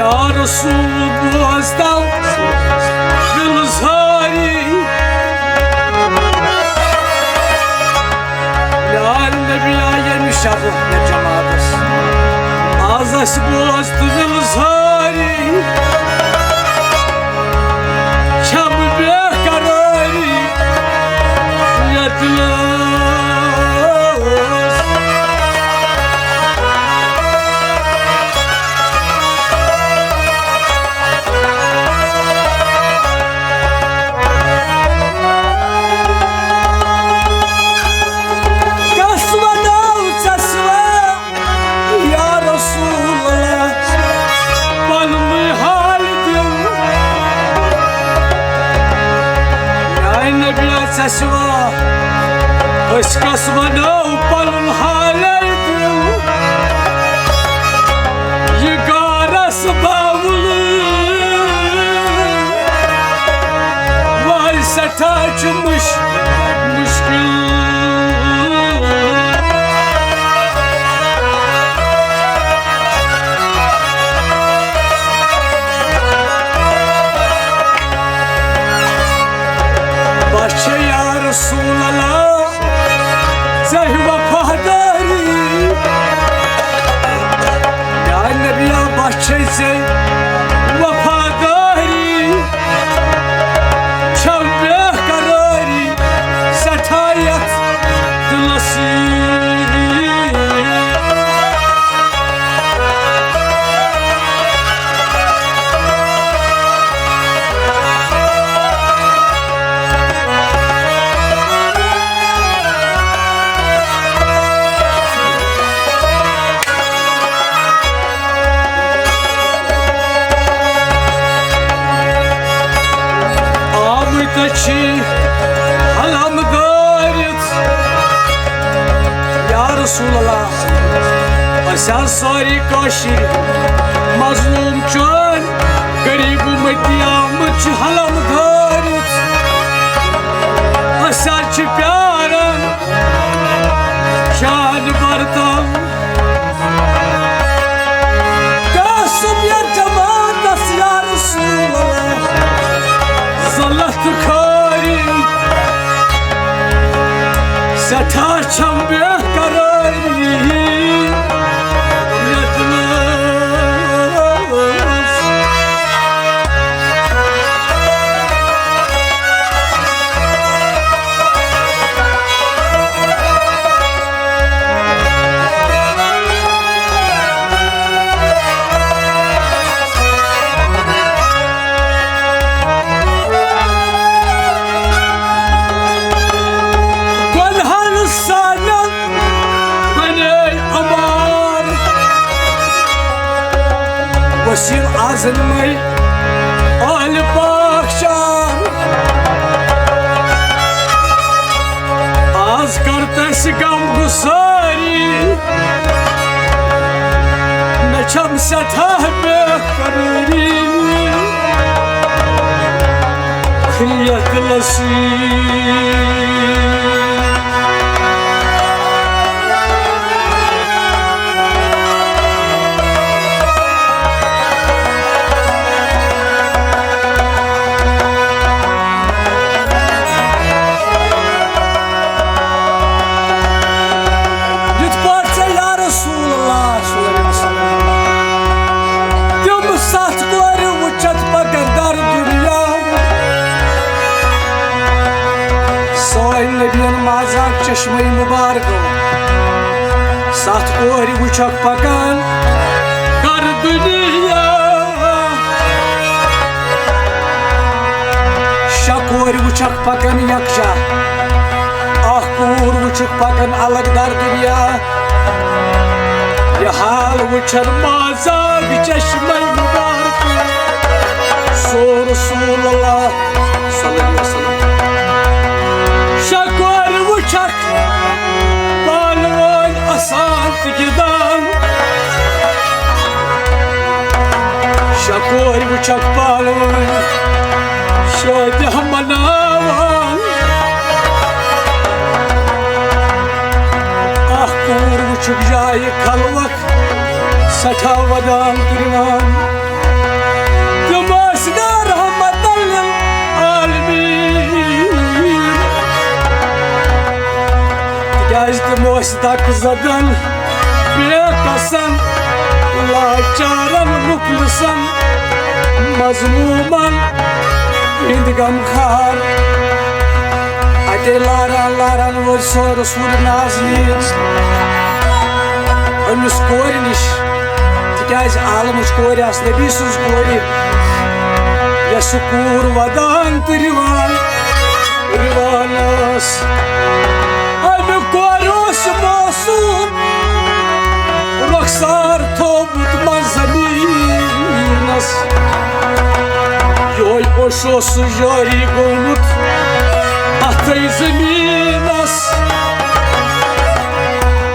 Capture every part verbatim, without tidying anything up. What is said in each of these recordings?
یا رسول بوزتو دل زاری، یا نبی آ ییٚمہِ شبہٕ مےٚ جماعتس، از اسہِ بوز تہٕ دل زاری، چھم بے قراری یتھ دلس۔ کس ونو ژےٚ سوا یا رسول اللہ، پنُن حال دِل۔ میانہِ نبی ژےٚ سوا أسۍ کس ونو پنُن حال دِل۔ یہِ غارس باولہٕ وارِ سٮ۪ٹھاہ چھُ مُش-، مُشکِل۔ بس چھے یا رسول اللہ ژےٚ وفاداری۔ یا نبی، بس چھے ژےٚ وفاداری۔ چھم بے قراری سٮ۪ٹھاہ یتھ دلس۔ آمٕتۍ چھِ علم دٲرِتھ۔ یا رسول اللہ، أسۍ حظ سٲری کٲشِرۍ مظلوم چٲنۍ، غریب امتی آمٕتۍ چھِ علم دٲرِتھ۔ أسۍ حظ چھِ پیاران جان برتاو۔ قاسم یا جماعتس یا رسول اللہ، ذلت خٲری سٮ۪ٹھاہ چھم بے قرٲری یتھ منٛز۔ گۄنہن سانٮ۪ن بنے عمار، وسیٖل اعظم مے آل پاک شار۔ آز کر تس غم گساری، مےٚ چھم سٮ۪ٹھاہ بے قرٲری۔ یتھ دلس۔ یِتھ پٲٹھۍ ژےٚ یا رسول اللہ صلی اللہ علیہ وسلم تِم ستھ کورِ وٕچھتھ پکن در دُنیا۔ سٲنۍ نبین مازا چشمے مبارکو ستھ کورِ وٕچھکھ پکان در دُنیا۔ شےٚ کورِ وٕچھکھ پکان یکجا، اکھ کوٗر وٕچھکھ پکان الگ در دُنیا۔ یہِ حال وٕچھن مازاگ چشمے مبارک سو رسول اللہ صلی اللہ علیہ وسلم۔ شےٚ کورِ وٕچھکھ پانہٕ ؤنۍ اسان تہٕ گِنٛدان۔ شےٚ کورِ وٕچھکھ پانہٕ ؤنۍ شٲدی مناوان۔ اکھ کوٗر وٕچھکھ جایہِ خلوت سٮ۪ٹھاہ ودان تہٕ رِوان۔ کیازِ تِم ٲسۍ دکہٕ زدن، بے کسن، لاچارن، مفلسن، مظلومن ہٕنٛدۍ غمخار۔ اتے لاران لاران وٲتۍ سۄ رسول نازنین أمِس کورِ نِش، تِکیازِ عالمٕچ کورِ آسہٕ نبی سٕنٛز کورِ، یۄس کوٗر ودان تہٕ رِوان، رِوان ٲس۔ امہِ کورِ اوس معصوم رۄخسار تھوٚومُت منٛز زمینس۔ یہوے پوٚش اوس سُہ جٲری گوٚمُت اتھے زمینس۔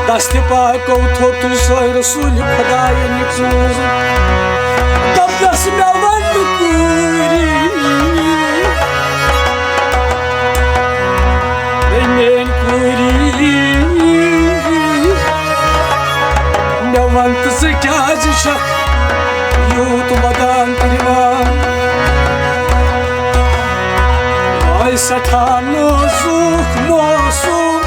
دستِ پاکو تھوٚو تُل سۄے رسول خداین یہِ ژوٗر۔ دوٚپنس، مےٚ وَن نہٕ کوٗری، ہے میٲنۍ کوٗری، مےٚ وَن تہٕ ژٕ کیازِ چھکھ یوٗت ودان تہٕ رِوان؟ آے سٮ۪ٹھاہ نوزُک موسم،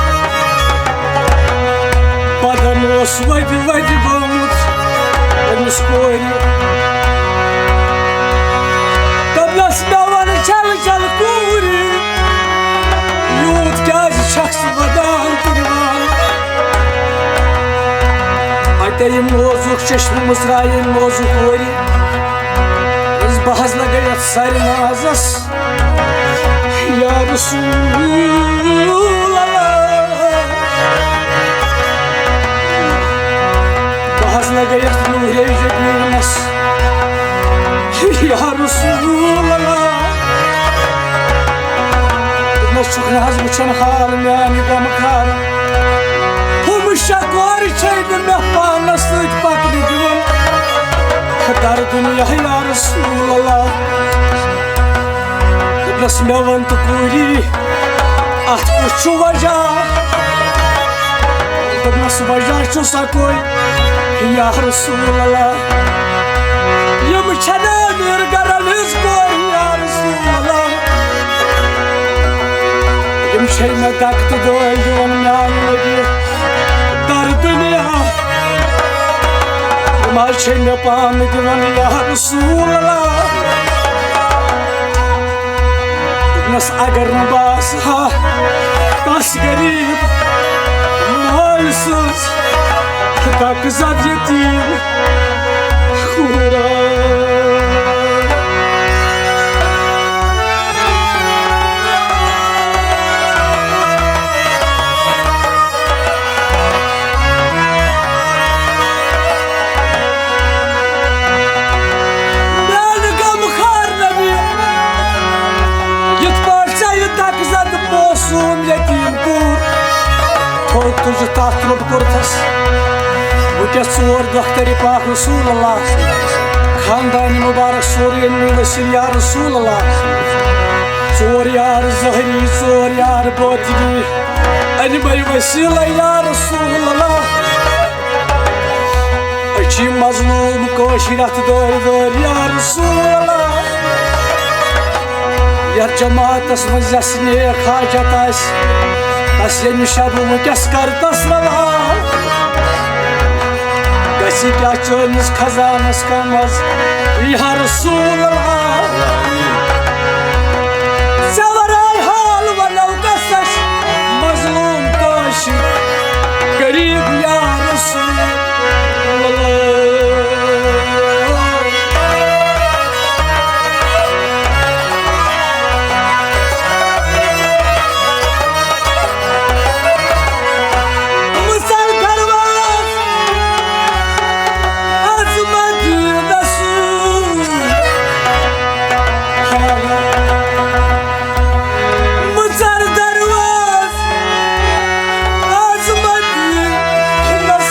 بدن اوس وَتہِ وَتہِ گوٚمُت أمِس کورِ۔ دوٚپنس، مےٚ وَن جل جل کوٗری، یوٗت کیازِ چھکھ ژٕ ودان تہٕ رِوان؟ اتے یہِ نوزُک چشمہٕ مٕژراے أمۍ نوزُک کورِ۔ دوٚپنس، بہٕ حظ لگے یتھ سارِ نازس۔ یا رسول اللہ، بہٕ حظ لگے یتھ نوٗرے جبریٖلس۔ یا رسول اللہ، دوٚپمس، چھُکھ نہٕ حظ وٕچھان حال میانہِ غمخار؟ ہُم شےٚ کورِ چھے نہٕ مےٚ پانس سۭتۍ پکنہٕ دِوان۔ در دُنیا یا رسول اللہ۔ دوٚپنس، مےٚ وَن تہٕ کوٗری، اتھ کُس چھُ وجہ؟ دوٚپنس، وجہ چھُ سکوے یا رسول اللہ، یِم چھَنہٕ أمیٖر گرن ہٕنٛز کورِ یا رسول اللہ۔ یِم چھے مےٚ دکہٕ تہٕ دٲلۍ دِوان میانہِ لگہِ در دُنیا۔ یِم حظ چھے مےٚ پانہٕ دِوان یا رسول اللہ۔ دوٚپنس، اگر نہٕ بہٕ آسہٕ ہا تس غریٖب مٲلۍ سٕنٛز دکہٕ زد یتیٖم کوٗرا۔ میانہِ غمخار نبی، یِتھ پٲٹھۍ ژےٚ یہِ دکہٕ زد معصوم یتیٖم کوٗر تھوٚو تُجہِ تتھ ترٛوٚپ کوٚرتھس۔ وٕنکیٚس ژور دۄہ کٔرِتھ پاک رسول اللہ، خاندان مبارک سورُے أنۍ مےٚ ؤسِتھ یا رسول اللہ۔ ژور یار ظٲہری، ژور یار باطنی، أنۍ مےٚ ؤسیٖلہٕ یا رسول اللہ۔ أسۍ چھِ مظلوم کٲشِرۍ اَتھ دٲرۍ دٲرۍ یا رسول اللہ۔ یَتھ جماعتس منٛز یَس نیک حاجت آسہِ، تَس ییٚمہِ شبہٕ وٕنکیٚس کر تَس روا۔ گژھِ کیٛاہ چٲنِس خزانس کم از یا رسول اللہ۔ ژےٚ ورٲے حال ونو کس اَسہِ مظلوم کٲشِر غریب یا رسول اللہ۔ مُسل دروازٕ از مدینس۔ مُسل دروازٕ از مدینس۔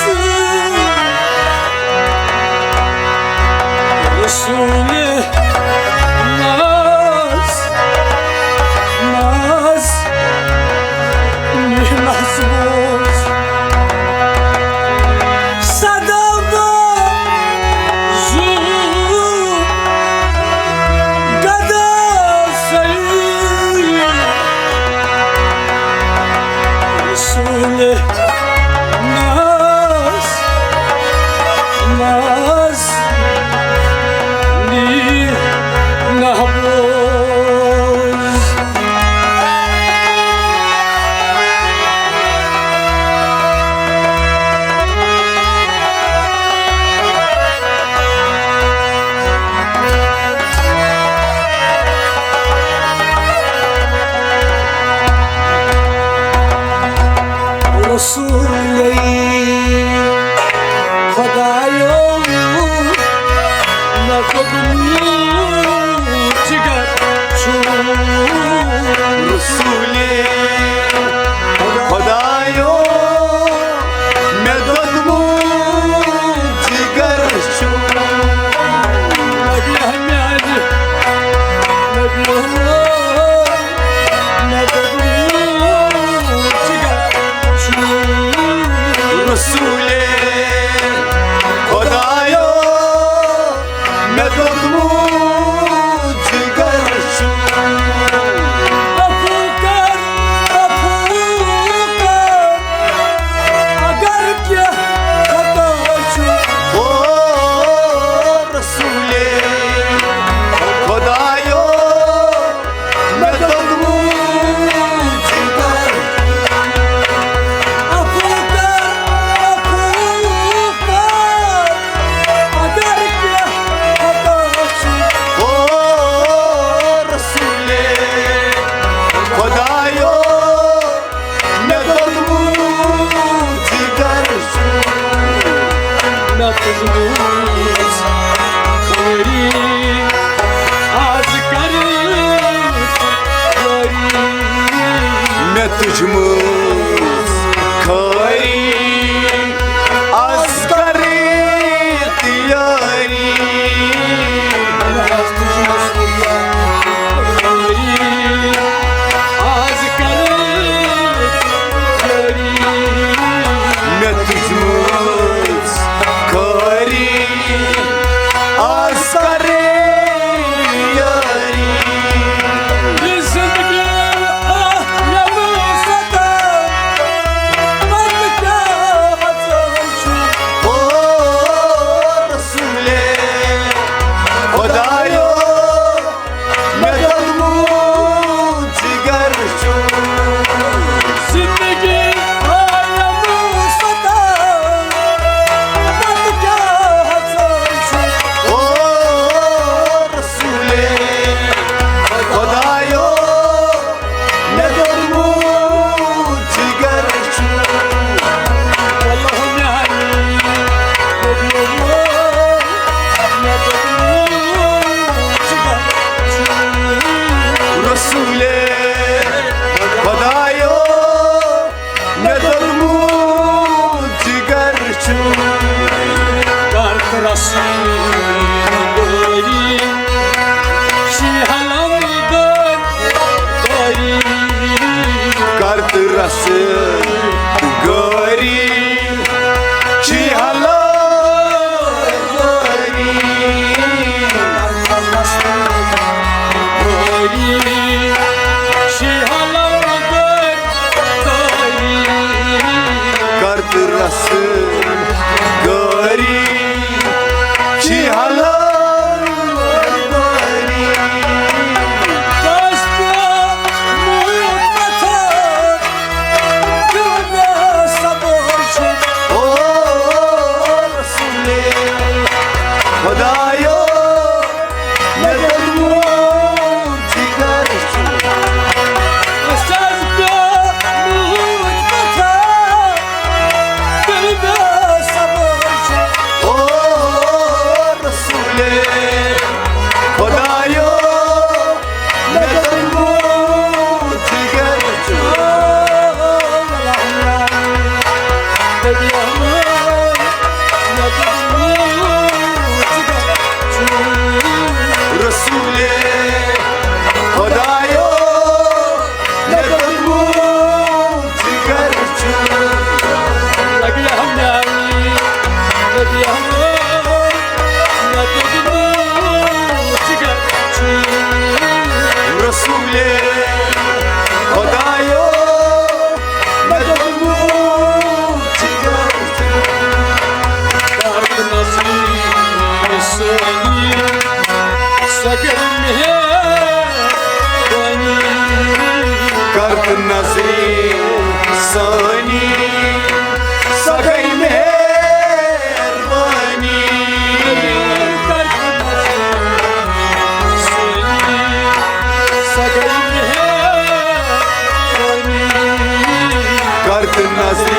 ناز، ناز، نی محبوب۔ رسولے خدایو، مےٚ دوٚپمُت جگر چھُ۔ رسولے خدایو، مےٚ دوٚپمُت جگر چھُ۔ نبی میانہِ، نبی، مےٚ دوٚپمُت جگر چھُ۔ رسولے خدایو، مےٚ دوٚپمُت جگر چھُ۔ عفو کر، عفو کر، اگر کینٛہہ خطا چھُ۔ او رسولے خدایو، مےٚ دوٚپمُت جگر۔ عفو کر، عفو کر، اگر کینٛہہ خطا چھُ۔ او رسولے خدایو، مےٚ دوٚپمُت جگر چھُ۔ مےٚ تُجمٕژ خٲری آز کر یٲری۔ مےٚ تُجمٕژ خٲری آز کر یٲری۔ آز کر یٲری۔ مےٚ تُجمٕژ خٲری آز کر یٲری۔ یہِ زندگی، آہ، یَنہٕ ستا، پتہٕ کیٛاہ وَژھان چھُ؟ او رسولے خدایو، مےٚ دوٚپمُت جگر چھُ۔ زندگی آیم ستا، پتہٕ کیٛاہ ہسا چھُ؟ او رسولے خدایو، مےٚ دوٚپمُت جگر چھُ۔ اللہ میانہِ، مےٚ دوٚپمُت جگر چھُ۔ رسولے خدایو، مےٚ دوٚپمُت جگر چھُ۔ کر تہٕ رسول گٲری، شیہلم گٲری۔ کر تہٕ رسول گٲری، شیہلم گٲری۔ گٲری، شیہلم گٲری۔ کر تہٕ رسول گٲری، شیہلم گٲری۔ کٲنٛسہِ پیوٚو موٗد پتھر، دیُن مےٚ صبر چھُ۔ او رسولے خدایو، مےٚ دوٚپمُت جگر چھُ۔ اَسہِ حظ پیوٚو موٗد پتھر، دِل مےٚ صبر چھُ۔ او رسولے خدایو، مےٚ دوٚپمُت جگر چھُ۔ رسولے خدایو، مےٚ دوٚپمُت جگر چھُ۔ رسولے خدایو، مےٚ دوٚپمُت سۄ گٔے مہربٲنی۔ کر تہٕ نظرِ سٲنی، سۄ گٔے مہربٲنی۔ کر تہٕ نظرِ سٲنی، سۄ گٔے مہربٲنی۔ کر تہٕ نظرِ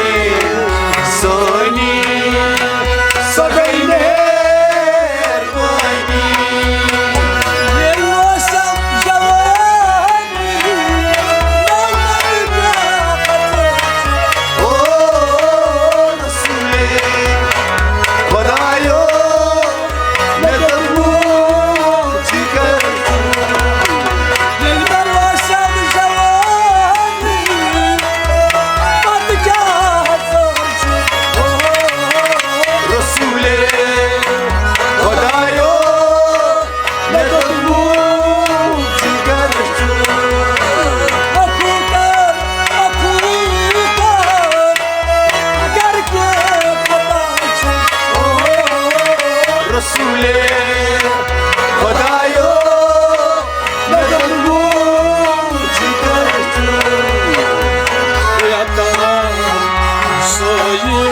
سٲنی، سۄ گٔے مہربٲنی۔ ییٚلہِ اوسم جوان، او رسولے خدایو، مےٚ دوٚپمُت جگر چھُ۔ ییٚلہِ مےٚ وسم جوانی، پتہٕ کیٛاہ ژوٚر چھُ؟ رسولے خدایو، مےٚ دوٚپمُت جگر چھُ۔ اخوٗ کر، اخوٗ کر، اگر کینٛہہ خطا چھُ۔ رسولے خدایو، مےٚ دوٚپمُت جگر چھُ۔ یا تمام سٲیِر